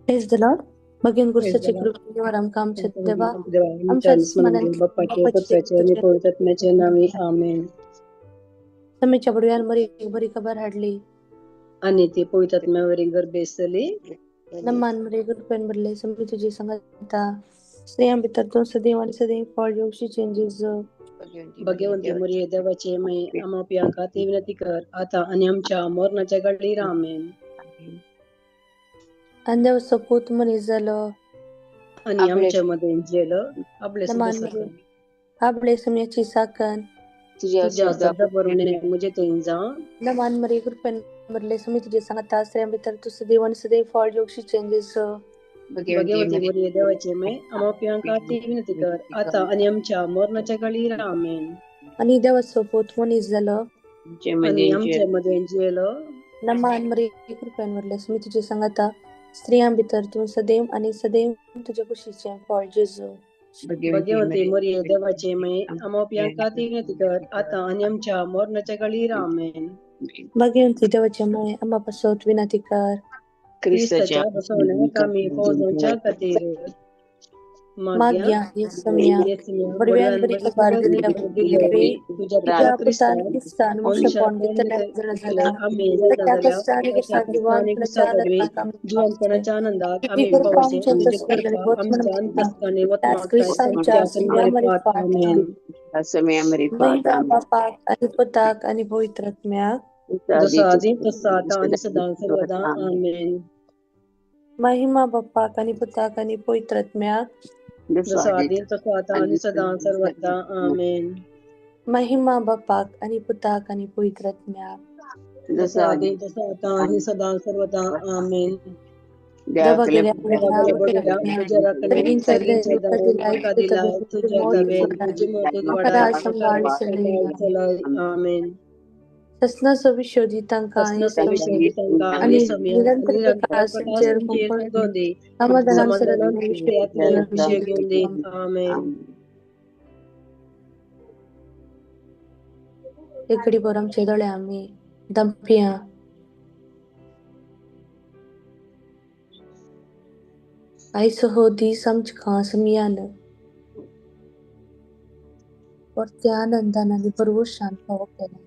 Praise the Lord. भगिनी गुरुसाची कृपेवर आमकां आमच्या देवा आमच्या मनान बाप्पाचे पुत्राचे आणि पवित्र आत्म्याचे नावे आमेन. समीच्या बडव्यान बरी बरी खबर हाडली आणि ते पवित्र आत्म्यावरील गर्भेस जाली. नमान मरे कृपेन भरले, समी तुझी संगता, स्त्रियां भितर तूं सदैव आनी सदैव फळ घेवशी चेंजीस. भगवंती मरिये देवाचे माई, आम्हा पियांका ती विनंती कर आता आणि आमच्या मरणाच्या घडीर आमेन. आनी देवाचो पूत मनीस जालो आणि आमच्या मध्ये जेल आपले नमान मरे आपले समयाची साकन तुझ्या श्रद्धा बरोबर मुझे थंय जा. नमान मरे कृपेन भरले, समी तुझे सांगता, स्त्रियां भितर तूं सदैव आनी सदैव फळ घेवशी चेंजीस. भगवती मरिये देवाचे माई, आम्हा पियांका ती विनंती कर आता आणि आमच्या मरणाच्या घडीर आमेन. आनी देवाचो पूत मनीस जालो आणि आमच्या मध्ये जेल. नमान मरे कृपेन भरले, समी तुझे सांगता, स्त्रियां भितर तूं सदैव आनी सदैव तुझ्या कुशीचें फळ जेजू. भगवती मरिये देवाचे माई, आम्हा पियांका ती विनंती कर आता आणि आमच्या मरणाच्या घडीर आमेन. भगवंती देवाचे माय, आम्हा पासत विनंती कर. क्रिस्ताच्या बसवण्याक आमी फौजांच्या खातीर मागया हे समया बडव्यान बरी खबर दिली तुझ्या पुतान क्रिस्तान मोक्षपण दितले जाला त्या कष्टाने जिवंतपणाच्या आनंदात आम्ही पावचे आमच्या अंतस्ताने बापाक आणि पुताक आणि पवित्र आत्म्याक जसं आधी तसं आता आणि सदा सर्वदा आमेन. महिमा बाप्पाक आणि पुताक आणि पवित्र आत्म्याक जसं आधी तसं आता आणि सदा सर्वदा आमेन. महिमा बाप्पाक आणि पुताक आणि पवित्र आत्म्याक जसं आधी तसं आता आणि सदा सर्वदा आमेन. आमेन. ससनाचो विशय दी तांकां आनी निरंतर प्रकाशाचेर समाधानान विशय घेवन दी आमेन. एक घडी भर आमचे दोळे आमी दंपया. आयचो हो दीस आमकां समयान परत्या आनंदान आनी परवशान फावो केला.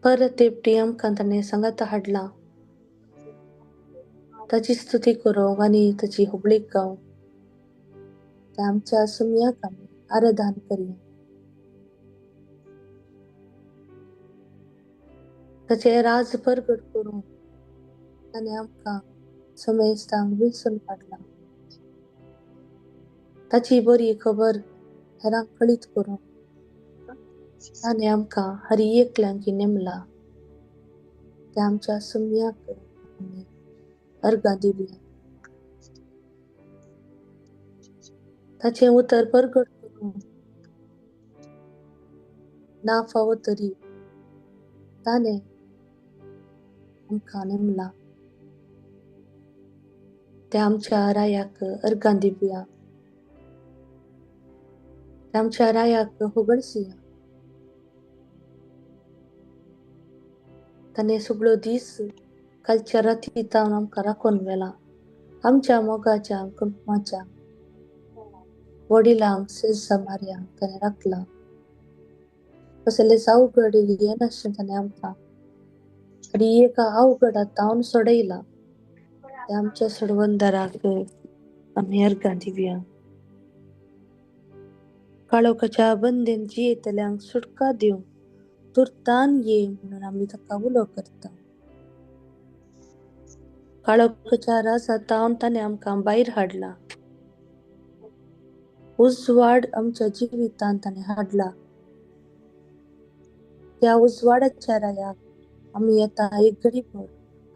परत एकटी आमकां ताणें सांगाता हाडला, ताची स्तुती करूंक आनी ताची होबळीक गावंक. त्या आमच्या सुमयाक आमी आराधन करया. ताचें राज परगट करूंक ताणें आमकां समेस्तांक विसरून काडला. ताची बरी खबर हेरांक कळीत करूंक ताणें आमकां हर एकल्यांक नेमला. त्या आमच्या सुमयाक आमी अर्गां दिवया. ताचें उतर परगट करूंक ना फावो तरी ताणें आमकां नेमला. त्या आमच्या रायाक अर्गां दिवया. त्या आमच्या रायाक होगळसिया. ताणें सगळो दीस कालच्या राती तावन आमकां राखून व्हेला. आमच्या मोगाच्या कुटुंबाच्या वडिलांक सेजा मार्यांक ताणें राखला. कसलेच अवघड येनाशें ताणें आमकां आनी एका अवघडा तावन सोडयला. त्या आमच्या सोडवणदाराक आमी अर्गां दिवया. काळोखाच्या बंदेन जियेतल्यांक सुटका दिवंक तुर्तान ये म्हणून आमी ताका उलो करता. काळोखाच्या राजा तावन ताणें आमकां भायर हाडला. उजवाड आमच्या जिवितांत ताणें हाडला. त्या उजवाडाच्या रायाक आमी आतां एक घडीभर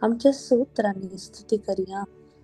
आमच्या उतरांनी स्तुती करया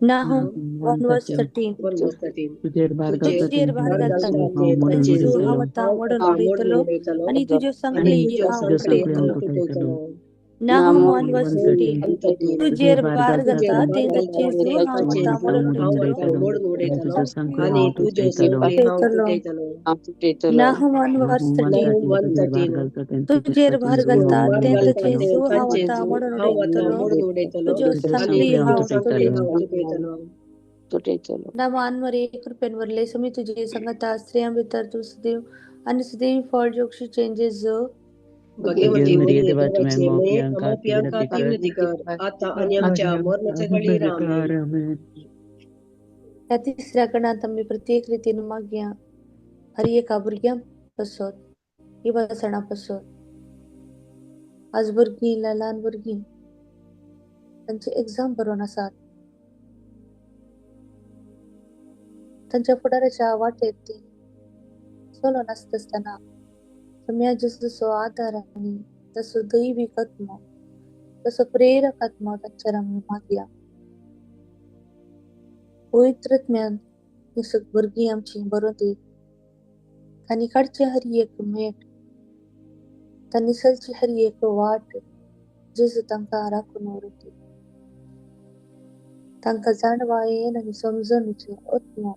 Nahum 1 verse 13. 1 verse 13. तुजेर भार तुजेर भार घालता तेंचें जूं हांव आतां मोडून उडयतलो आनी तुज्यो सांखळी हांव तुटयतलो. Nahum 1 verse 13. तुजेर भार घालता तेंचें जूं हांव आतां मोडून उडयतलो आनी तुज्यो सांखळी हांव तुटयतलो. Nahum 1 verse 13. तुजेर भार घालता तेंचें जूं हांव आतां मोडून उडयतलो तुज्यो सांखळी हांव तुटयतलो. नामान मरिये कृपेन भरले समी तुझे संगता स्त्रियां भितर तूं सदैव आनी सदैव फळ जोक्षीचें जेजू. भगवती मरिये देवाची माय आमकां विनंती कर आता आनी आमच्या मरणाच्या घडयेर. आमेन. ह्या तिसऱ्या गणांत आमी प्रत्येक रितीन मागया हर एका भुरग्यां पासत युवा सणा पासत. आज भुरगीं ल्हान भुरगीं तांची एग्जाम बरोवन आसात. तांच्या फुडाराच्या वाटेर ती चलोन आसता आसतना सम्या जेजूचो आदार आनी तसो दैवीक आत्मो तसो प्रेरक आत्मो तांचेर आमी मागया. पवित्र आत्म्यान ही भुरगीं आमची बरोवन दी. तांणी काडची हर एक मेट, तांणी चलची हर एक वाट जेजू तांकां राखून व्हरूं दी. तांकां जाणवायेन आनी समजणीचो आत्मो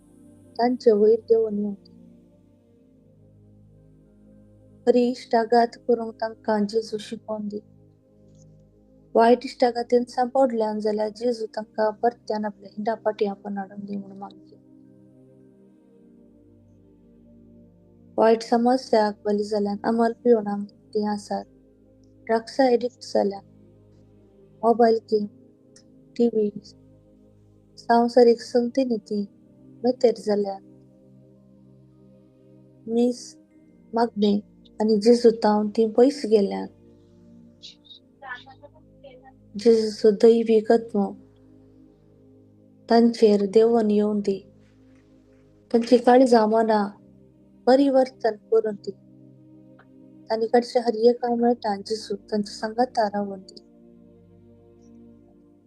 तांचे वयर देंवोन येवं दी. खरी इश्टागात करूंक तांकां जेजू शिकोवन दी. वायट इश्टागातीन सांपडल्यान जाल्यार जेजू तांकां परत्यान आपल्या हिंडा फाटीं आपोवन हाडून दी म्हूण मागया. वायट समस्याक बली जाल्यान अमल पिवणाक तीं आसात, ड्रग्सा एडिक्ट जाल्या, मोबायल गेम, टिवी, संवसारीक संगतींनी तीं मेतेर जाल्यात. मीस मागणें आनी जेजू तावन तीं पयस गेल्यात. जेजूचो दैवीक आत्मो तांचेर देंवोन येवं दी. तांची काळजां मनां परिवर्तन करून दी. तांणी काडच्या हर एका मेळटा जेजू तांच्या सांगाता रावून दी.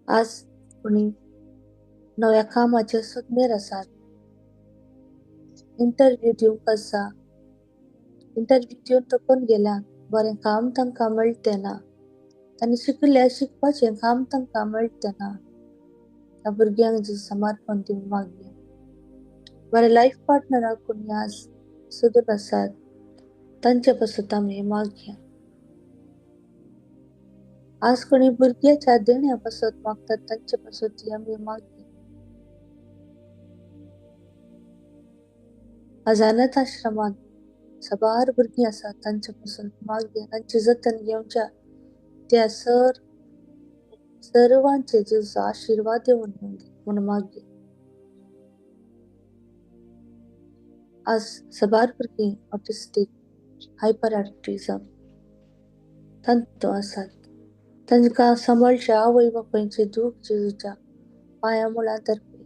आज कोणी नव्या कामाचे सोदमेर आसात, इंटरव्यू दिवंक आसा, इंटरव्यू दिवन थकून गेल्यात, बरें काम तांकां मेळटें ना, तांणी शिकल्या शिकपाचें काम तांकां मेळटें ना. त्या भुरग्यांक जेजू समर्पण दिवन मागया. बरें लायफ पार्टनराक कोणी आज सोदून आसात तांचे पासत आमी मागया. आज कोणी भुरग्याच्या देण्या पासत मागतात तांचे पासत आमी मागया. आज अनाथ आश्रमांत साबार भुरगीं आसात तांचे पासून मागया. तांचे जतन घेवच्या त्या सर्वांचे जेजूचो आशिर्वाद येवन म्हूण मागया. आज साबार भुरगीं ऑटिस्टीक, हायपर ऍक्टिझम तांतू आसात. तांकां सांबाळच्या आवय बापायचें दूख जेजूच्या पांया मुळांत अर्पया.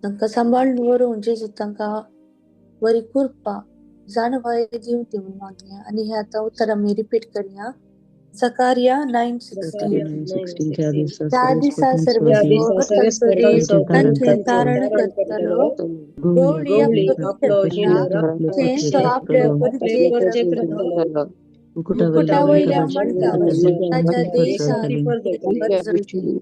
तांकां सांबाळून व्हरूंक जेजू तांकां बरी कृपा जाणवाय दिवं दी म्हूण मागया. आनी हे आतां उतरां आमी रिपीट करया. जकारिया 9:16. त्या दिसा सर्वेस्पर तांचो तांचें तारण करतलो. गवळी आपलो तो आपल्या परजेक राखतलो. मुकुटा वयल्या मणका ताच्या देशांत परजळटली.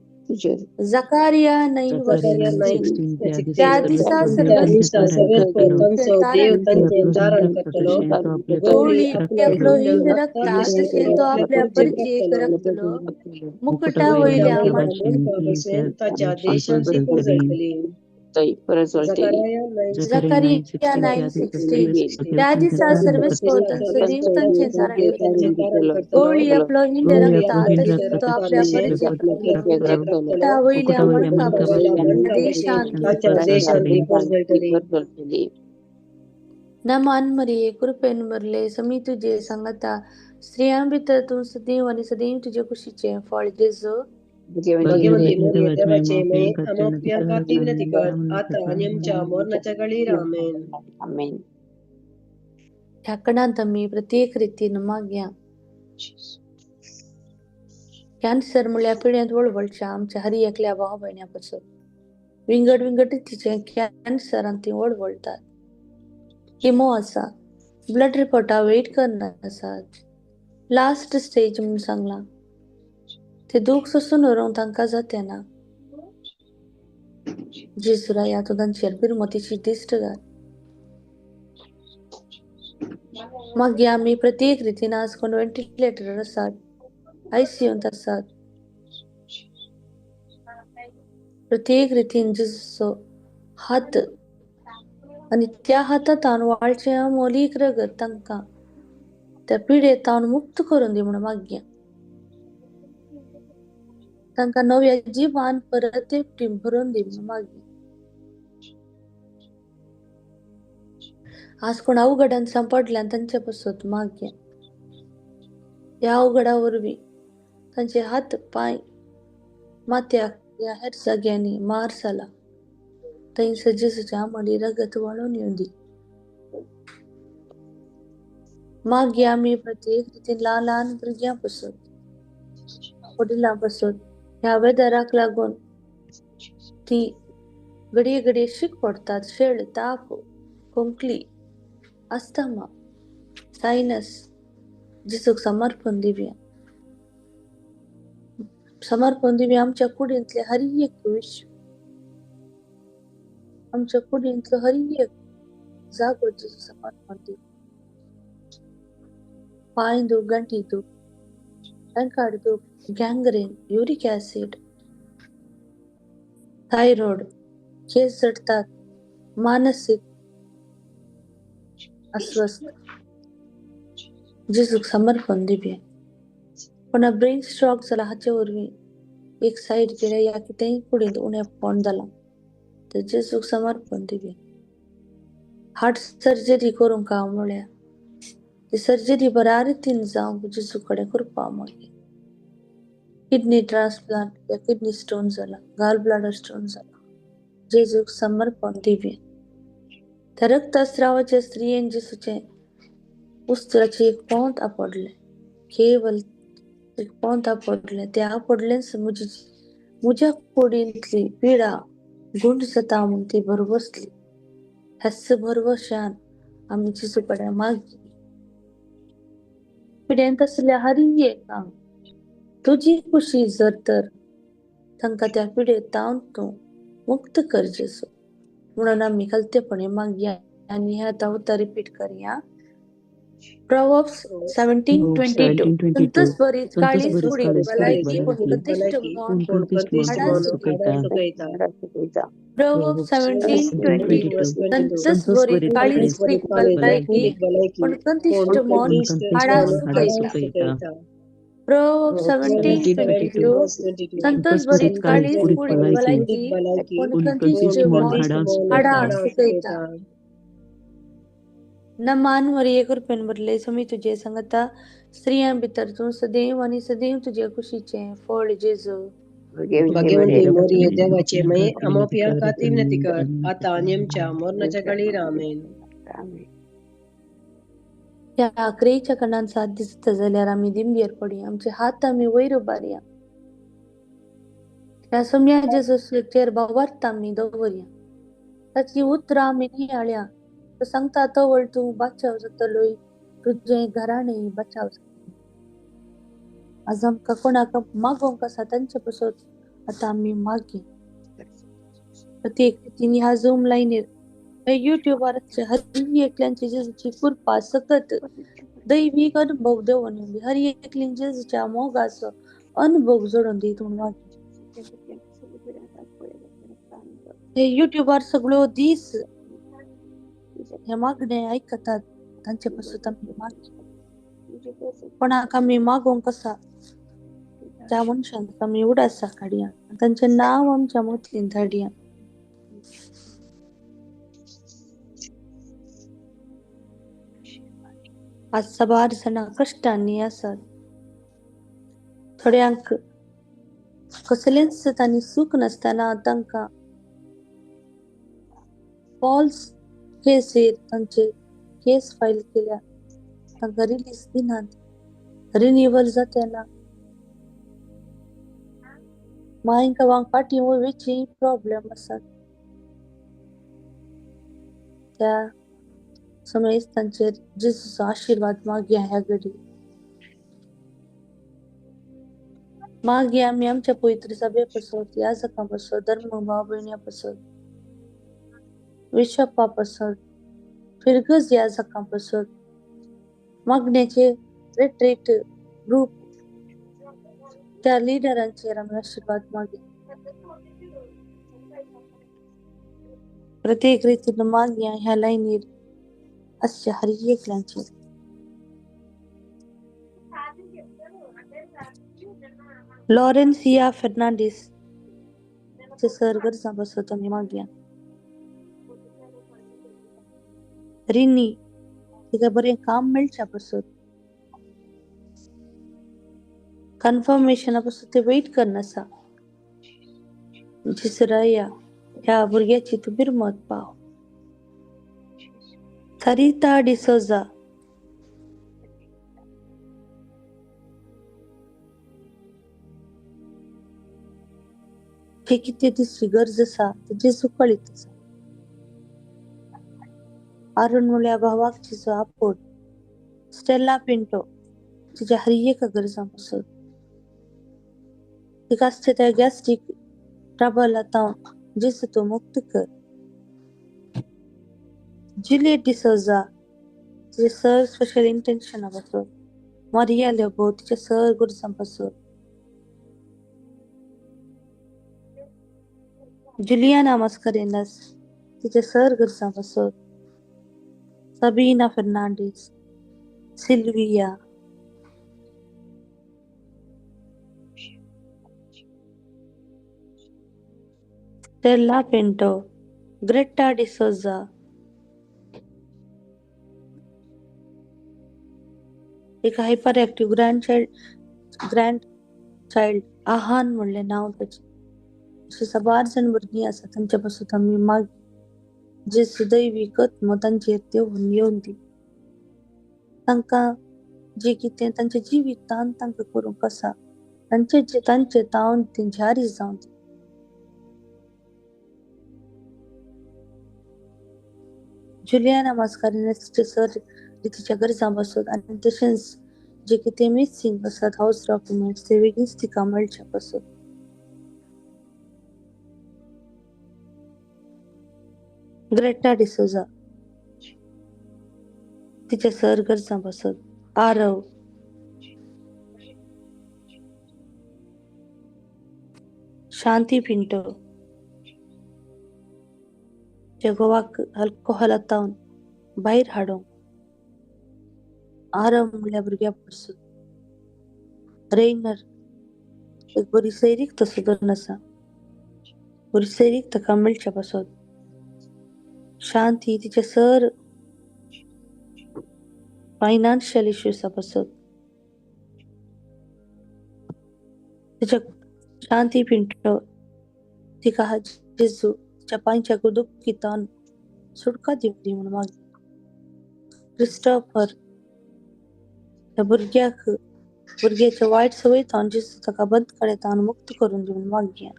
जकारिया 9:16. त्या दिसा सर्वेस्पर तांचें तारण करतलो. गवळी आपलो हिंड राखता तशें तो आपल्या परजेक राखतलो. मुकुटा वयल्या मणका ताच्या देशांत परजळटली. जकारिया 9:16. त्या दिसा सर्वेस्पर तांचो देव तांचें तारण करतलो. गवळी आपलो हिंड राखता तशें तो आपल्या परजेक राखतलो. मुकुटा वयल्या मणका भशेन देशांत परजळटली. नमान मरिये कृपेन भरले समी तुजे सांगता स्त्रियां भितर तूं सदैव आनी सदैव तुजे कुशीचें फळ जेजू. भगवती मरिये देवाची माय आमकां विनंती कर आता आनी आमच्या मरणाच्या घडयेर. आमेन. ह्या कणांत आमी प्रत्येक रितीन मागया. कॅन्सर म्हळ्यार पिड्यांत वळवळच्या आमच्या हर एकल्या भाव भयण्यां पासून विंगड विंगड रितीचे कॅन्सरान ती वळवळटात. किमो आसा, ब्लड रिपोर्टा वेट करना आसात, लास्ट स्टेज म्हूण सांगलां. ते दूख सोसून व्हरूंक तांकां जाते ना. जेजुराया तूं तांचेर बिरमतीची दिश्ट घाल. मागीर आमी प्रत्येक रितीन आज कोण व्हेंटिलेटर आसात, आयसीयूंत आसात, प्रत्येक रितीन जेजूचो हात आनी त्या हातांत वाळचें अमोलीक रगत तांकां त्या पिडेतावन मुक्त करून दी म्हूण मागया. तांकां नव्या जिवान परत एकटी भरून दी म्हूण मागया. आज कोण अवघडान सांपडल्यान तांचे पासत मागया. ह्या अवघडा वरवीं तांचे हात पांय माथ्याक ह्या हेर जाग्यांनी मार जाला थंयसर जेजूच्या आमली रगत व्हाळून येवं दी. मागीर आमी प्रत्येक रितीन ल्हान ल्हान भुरग्यां पासून वडिलां पासून ह्या वेदराक लागून ती घडये घडये शीक पडटात. शेळ, ताप, खोंकली, अस्थमा, सायनस जेजूक समर्पण दिवया. समर्पण दिवया आमच्या कुडींतले हर एक विश्व, आमच्या कुडींतलो हर एक जागो जेजूक समर्पण दिवया. पांय दूख, गांठी दूख, टंकाड दूख, गँग्रीन, युरिक ऍसिड, थायरॉइड, केस जडतात, मानसीक अस्वस्थ जेजूक समर्पण दिवया. कोणा ब्रेन स्ट्रोक जाला हाचे वरवीं एक सायड गेल्या या कितेंय कुडींत उणेपण जालां तर जेजूक समर्पण दिवया. हार्ट सर्जरी करूंक हांव म्हळ्यार ती सर्जरी बऱ्या रितीन जावंक जेजू कडेन करपा मागीर. किडनी ट्रान्सप्लांट या किडनी स्टोन जाला, गाल ब्लाडर स्टोन जाला, जेजूक समर्पण दिवया. त्या रक्तस्रावाच्या स्त्रियेन जेजूचें उस्तराचें एक पोंत आपडलें, केवल एक पोंत आपडलें. तें आपडलेंच म्हज्या कुडींतली पिडा गुंड जाता म्हूण ती भरवसली. ह्याच भरवशान आमी जेजू कडेन मागली. पिडेंत आसल्या हर एकांक तुजी खुशी जर तर तांकां त्या पिडेतावन तूं मुक्त कर जेजू म्हणून आमी खालतेपणी मागया. आनी हे आतां उतर रिपीट करया. Proverbs 17:22. संतोष बरी काळीज कुडीक भलायकी पूण प्रतिश्ठ मन हाडां सुकयता. Proverbs 17:22. संतोष बरी काळीज कुडीक भलायकी पूण प्रतिश्ठ मन हाडां सुकयता. Proverbs 17:22. संतोष बरी काळीज कुडीक भलायकी पूण प्रतिश्ठ मन हाडां सुकयता. नमान मरिये कृपेन भरले स्वामी तुजे संगता, स्त्रियां भितर तूं सदैव आनी सदैव तुजे कुशीचें फळ जेजू. भाग्यवंती मोरये देवाचे माये, आम्हा पियांखातीर विनंती कर, आता आनी आमच्या मरणाच्या घडयेर. आमेन. ह्या आकरेच्या कणान साथ दिसता जाल्यार आमी दिंबयेर पडया, आमचे हात आमी वयर उबारया, ह्या सोम्या जेजूचेर भावार्थ आमी दवरया, ताची उतरां आमी नियाळया. तो सांगता तवळ तूं बाचाव जातलोय, तुजें घराणें बाचाव जातलें. आज आमकां कोणाक मागोवंक आसा तांचे पासत आतां आमी मागया. प्रत्येक रितीन ह्या झूम लायनीर युट्यूबार हर एकल्यांची जेजूची कृपा सकत दैवीक अनुभव देवून दी, हर एकल्यान जेजूच्या मोगाचो अनुभव जोडून दी म्हूण मागया. हे युट्यूबार सगळ्यो दीस हे मागणे आयकतात तांचे पासत आमी मागया. कोणाक आमी मागोवंक आसा त्या मनशांक आमी उडासा काडया, तांचें नांव आमच्या मतींत धाडया. आज साबार जाणां कश्टांनी आसात, थोड्यांक कसलेंच तांणी सूख नासतना तांकां फॉल्स केसीर तांचे केस फायल केल्या, तांकां रिलीज दिनात, रिन्युअल जाते ना, मांय गांवांक फाटीं वचची प्रॉब्लेम आसात. त्या समेस्तांचेर जेजूचो आशिर्वाद मागया ह्या घडी. मागया आमी आमच्या पवित्र सभे पासत, याजकां पासत, धर्म भाव भयण्यां पासत, बिशपा पासत, फिरगज याजकां पासत, मागण्याचे रिट्रीट ग्रूप त्या लिडरांचेर आमी आशिर्वाद मागया. प्रत्येक रितीन मागया ह्या लायनीर आसच्या हर एकल्याचेर. लॉरेन्सिया फेर्नांडीस सर गरजां पासत आमी मागया. रिनी तिका बरें काम मेळच्या पासत, कन्फर्मेशना पासत ते वेट करना आसा. जिसराया ह्या भुरग्याची तूं बिरमत पाव. सरिता डिसोजा जे कितें तिची गरज आसा ते जेजू कळीत आसा. अरुण म्हणल्यार भावाक तिचो आपोट. स्टेला पिंटो तिच्या हर एका गरजां पासत, तिका आसचे त्या गॅस्ट्रीक ट्रबल आतां जेजू तूं मुक्त कर. जुलियट डिसोजा तिचे सर स्पेशल इंटेन्शना पासत, मारिया लोबो तिच्या सर गरजां पासत, जुलियाना मस्करेनस तिच्या सर गरजां पासत, Sabina Fernandes, Sylvia, Stella Pinto, Greta D'Souza, एक हायपर ऍक्टिव्ह ग्रँड चायल्ड आहान म्हणलें नांव ताचें. अशें साबार जाण भुरगीं आसा तांचे पासून आमी मागीर जे सुदैवी कत्म तांचेर देवून येवन दी. तांकां जे कितें तांच्या जिवितान तांकां करूंक आसा तांचे तांचे तावन तें जारी जावन दी. जुलियाना मास्कारिनसचे सर तिच्या गरजां पासत आनी तशेंच जे कितें मिसींग आसात हावस डॉक्युमेंट्स ते बेगीनच तिका मेळचे पासत. ग्रेटा डिसोजा तिच्या सर गरजां पासत. आरव, शांती पिंटो जे गोवाक अल्कोहोलांत भायर हाडूंक. आरव म्हणल्यार भुरग्या पासून. रेनर एक बरी सैरीक तो सुदून आसा, बरी सैरीक ताका मेळच्या पासत. शांती तिचे सर फायनान्शियल इश्यूसा पासत. तिच्या शांती पिंटो तिका जेजू तिच्या पांयच्या दुखीतान सुटका दिवंक दी म्हूण मागली. क्रिस्टोफर ह्या भुरग्याक भुरग्याच्या वायट संवय तावन जेजू ताका बंद कडेन मुक्त करून दी म्हूण मागया.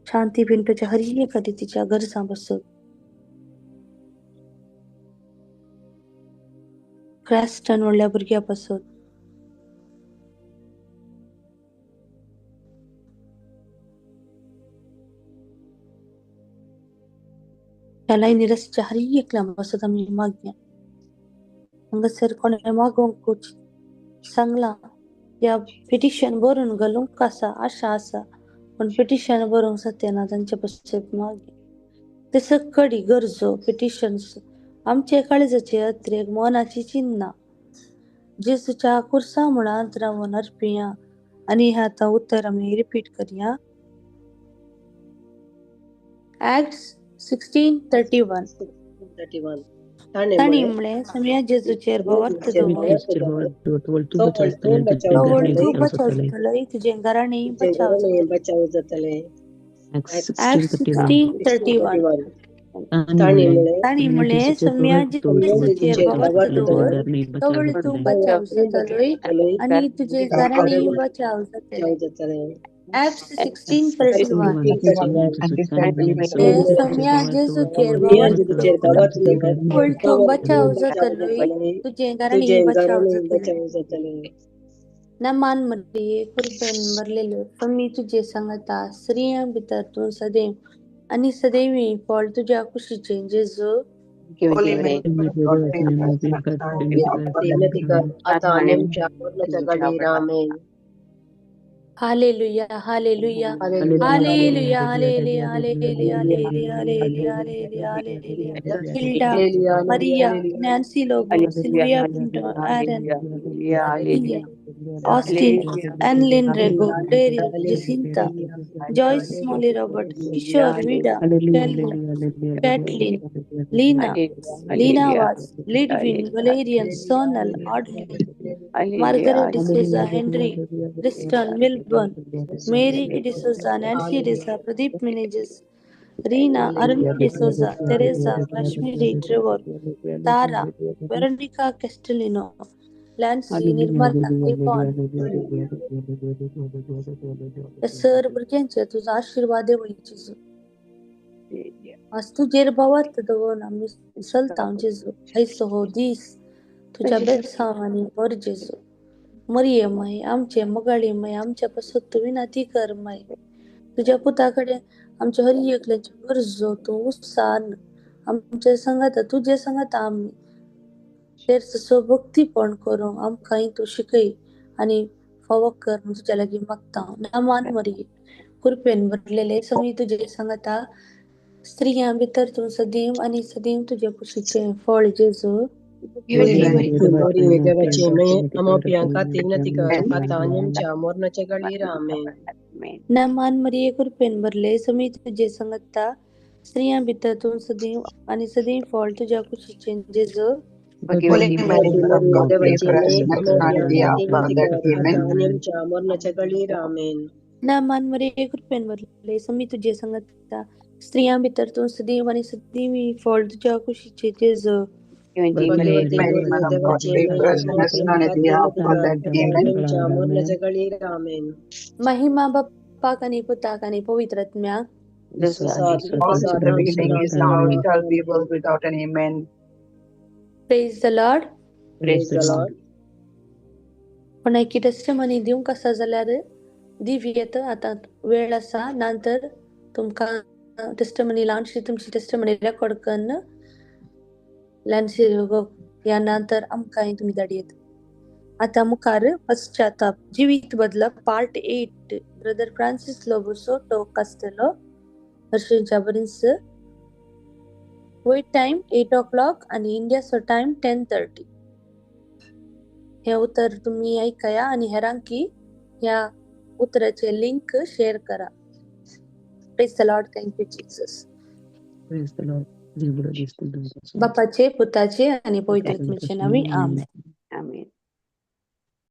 शांती पिंटोच्या हर एका तिच्या गरजां पासत. क्रॅस्टन म्हणल्या भुरग्या पासत. ह्या लायनी रस्त्या हर एकल्या पासत आमी मागया. हांगासर कोणें मागोवंक सांगलां या पिटिशन बरोवन घालूंक आसा आशा आसा पूण पिटिशन बरोवंक जातना तांचे पासत मागया. ते सकडी गरजो पिटिशन्स आमचे काळजाचे अत्रेक मनाची चिन्नां जेजूच्या कुर्सा मुळांत रावन अर्पिया. आनी हें आतां उतर आमी रिपीट करया. Acts 16:31. तांणी म्हणलें सम्या जेजूचेर भावार्थ दवर, तूं बचाव जातलो, तुजें घराणें बचाव जातलें. Acts 16:31. तांणी म्हणलें सम्या जेजूचेर भावार्थ दवर, तवळ तूं बचाव जातलो आनी तुजें घराणें बचाव जातलें. Acts 16:31. सोम्या जेजू केर बाबा बचाव जातलोय तुजें घराणी बचाव जातलो. नमान मरिये कृपेन भरलेलो स्वामी तुजे सांगता स्त्रियां भितर तूं सदैव आनी सदैवी फळ तुज्या कुशीचें जेजू. Hallelujah hallelujah hallelujah hallelujah hallelujah hallelujah hallelujah hallelujah. Hilda Maria Nancy Lobo Sylvia Pinto Aaron Austin Anlin Rego Daryl Jacinta Joyce Molly Robert Kishore Vida Kelvin Kathleen Leena Leena Vaz Lidwin Valerian Sonal Audley Margaret D'Souza Henry Tristan Milburn Mary D'Souza Nancy D'Sa Pradeep Menezes Reena Arun D'Souza Teresa Kashmiri Trevor Tara Veronica Castellino Lancy Nirmala Yvonne. Sir भुरग्यांचे तुजो आशिर्वाद वय जेजू. आज तुजेर भावार्थ दवरून आमी चलता जेजू. आयचो हो दीस तुज्या बेसांव आनी बर जेजू. मरिये माय आमचे मोगाळी माय आमच्या पासत तूं विनंती कर माय. तुज्या पुता कडेन आमच्या हर एकल्याच्यो गरजो तूं उत्साहान आमच्या सांगाता तुजे सांगाता आमी तेर्सो भक्तीपण करूंक आमकांय तूं शिकय आनी फावो कर म्हूण तुज्या लागीं मागता. नामान मरिये कृपेन भरलेले स्वामी तुजे सांगाता स्त्रियां भितर तूं सदैव आनी सदैव तुजे कुशीचें फळ जेजू. नमान मरिये कृपेन भरले स्वामी तुजे सांगाता स्त्रियां भितर तूं सदैव आनी सदैव फळ तुज्या कुशीचें जेजू. नमान मरिये कृपेन भरले स्वामी तुजे सांगाता स्त्रियां भितर तूं सदैव आनी सदैव फळ तुज्या कुशीचें जेजू. महिमा बापाक आनी पुताक आनी पवित्र आत्म्याक. Praise the Lord. Praise the Lord. कोणाकी टेस्टिमनी दिवंक आसा जाल्यार दिवयेत. आतां वेळ आसा नंतर तुमकां टेस्टिमनी ल्हानशी तुमची टेस्टिमनी रेकॉर्ड कन्न ल्हानशी ह्या नंतर आमकांय तुमी धाडयेत. आतां मुखार पश्चाताप जिवीत बदलप पार्ट 8 ब्रदर फ्रांसीस लोबोसो टोक आसतलो. हर्षेच्या बरीच वयर टायम 8 o'clock आनी इंडियाचो टायम 10:30. हे उतर तुमी आयकया आनी हेरांकी ह्या उतराचे लिंक शेअर करा. Praise the Lord. Thank you Jesus. Praise the Lord. बापाचे पुताचे आनी पवित्र आत्म्याचे नांवी आमेन.